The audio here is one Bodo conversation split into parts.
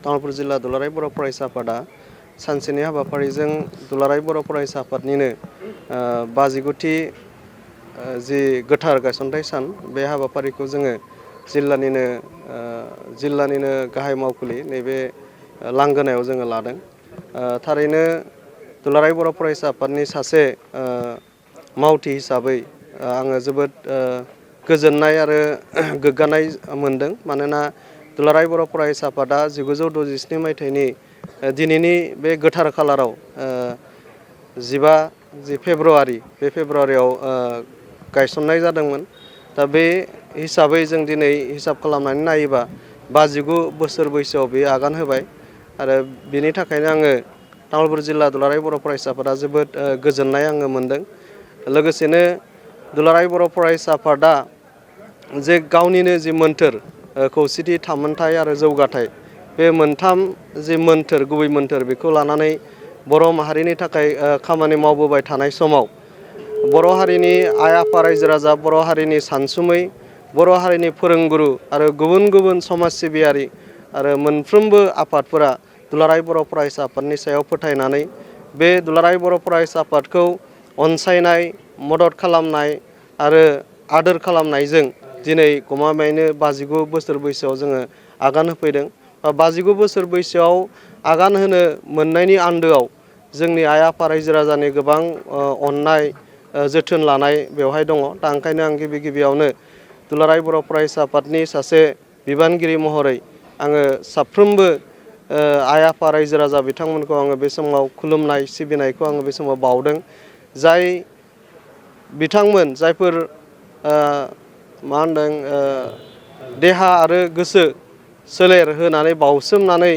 तामुलपुर जिल्ला दुलाराय बर' फरायसा आफादा सानसेनि हाबाफारिजों दुलाराय बर' फरायसा आफादनिनो 52थि जि गोथार गायसनथाइ सान बे हाबाफारिखौ जोङो जिल्लानिनो गाहाय मावखुलि नैबे लांगोनायाव जोङो लादों। थारैनो दुलाराय बर' फरायसा आफादनि सासे मावथि हिसाबै आङो जोबोद गोजोननाय आरो गोग्गानाय मोनदों। मानोना दुलाराय बर' फरायसा आफादा 1967 मायथाइनि दिनैनि बे गोथार खालाराव 15 फेब्रुवारि बे फेब्रुवारियाव गायसननाय जादोंमोन। दा बे हिसाबै जों दिनै हिसाब खालामनानै नायोबा 59 बोसोर बैसोआव बे आगान होबाय आरो बेनि थाखायनो आङो तामुलपुर जिल्ला दुलाराय बर' फरायसा आफादा जोबोद गोजोननाय आङो मोनदों। लोगोसेनो दुलाराय बर' फरायसा आफादा जे गावनिनो जि मोन्थोर खौसेथि थामोनथाय आरो जौगाथाय बे मोनथाम जि मोन्थोर गुबै मोन्थोर बेखौ लानानै बर' माहारिनि थाखाय खामानि मावबोबाय थानाय समाव बर' हारिनि आइ आफा रायजो राजा, बर' हारिनि सानसुमै, बर' हारिनि फोरोंगुरु आरो गुबुन गुबुन समाज सिबियारि आरो मोनफ्रोमबो आफादफोरा दुलाराय बर' फरायसा आफादनि सायाव फोथायनानै बे दुलाराय बर' फरायसा आफादखौ अनसायनाय, मदद खालामनाय आरो आदोर खालामनायजों दिनै गमामायैनो 59 बोसोर बैसोआव जोङो आगान होफैदों। 59 बोसोर बैसोआव आगान होनो मोननायनि आन्दोआव जोंनि आइ आफा रायजो राजानि गोबां अननाय जोथोन लानाय बेवहाय दङ। दा ओंखायनो आं गिबियावनो दुलाराय बर' फरायसा आफादनि सासे बिबानगिरि महरै आङो साफ्रोमबो आइ आफा रायजो राजा बिथांमोनखौ आङो बे समाव खुलुमनाय सिबिनायखौ आङो बे समाव बावदों। जाय बिथांमोन जायफोर मा होनदों देहा आरो गोसो सोलेर होनानै बावसोमनानै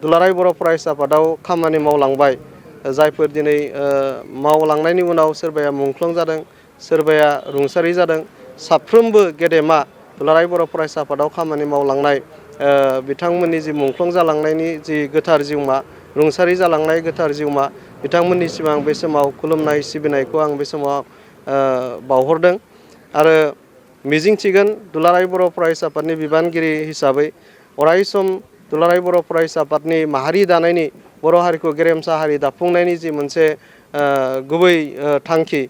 दुलाराय बर' फरायसा आफादाव खामानि मावलांबाय, जायफोर दिनै मावलांनायनि उनाव सोरबाया मुंख्लं जादों, सोरबाया रुंसारि जादों, साफ्रोमबो गेदेमा दुलाराय बर' फरायसा आफादाव खामानि मावलांनाय बिथांमोननि जि मुंख्लं जालांनायनि जि गोथार जिउमा, रुंसारि जालांनाय गोथार जिउमा, बिथांमोननिसिम आं बे समाव खुलुमनाय सिबिनायखौ आं बे समाव बावहरदों आरो मिजिंथिगोन दुलाराय बर' फरायसा आफादनि बिबानगिरि हिसाबै अरायसम दुलाराय बर' फरायसा आफादनि माहारि दानायनि, बर' हारिखौ गेरेमसा हारि दाफुंनायनि जि मोनसे गुबै थांखि,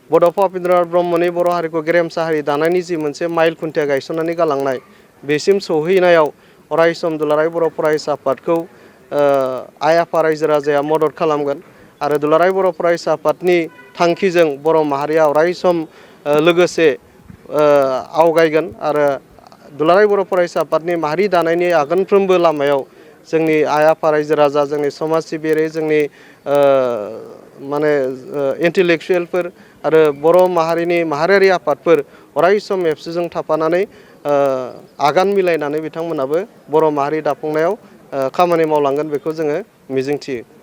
बड'फा उपेन्द्रनाथ ब्रह्मनि बर' हारिखौ गेरेमसा हारि दानायनि जि मोनसे माइल खुन्थिया गायसननानै गालांनाय, बेसिम सौहैनायाव अरायसम दुलाराय बर' फरायसा आफादखौ आइ आफा रायजो राजाया मदद खालामगोन आरो दुलाराय बर' फरायसा आफादनि थांखिजों बर' माहारिया अरायसम लोगोसे आवगायगोन आरो दुलाराय बर' फरायसा आफादनि माहारि दानायनि आगानफ्रोमबो लामायाव जोंनि आइ आफा रायजो राजा, जोंनि समाज सिबियारि, जोंनि माने इन्टेलेक्सुयेलफोर आरो बर' माहारिनि माहारियारि आफादफोर अरायसम एबसुजों थाफानानै आगान मिलायनानै बिथांमोनाबो बर' माहारि दाफुंनायाव खामानि मावलांगोन बेखौ जोङो मिजिंथियो।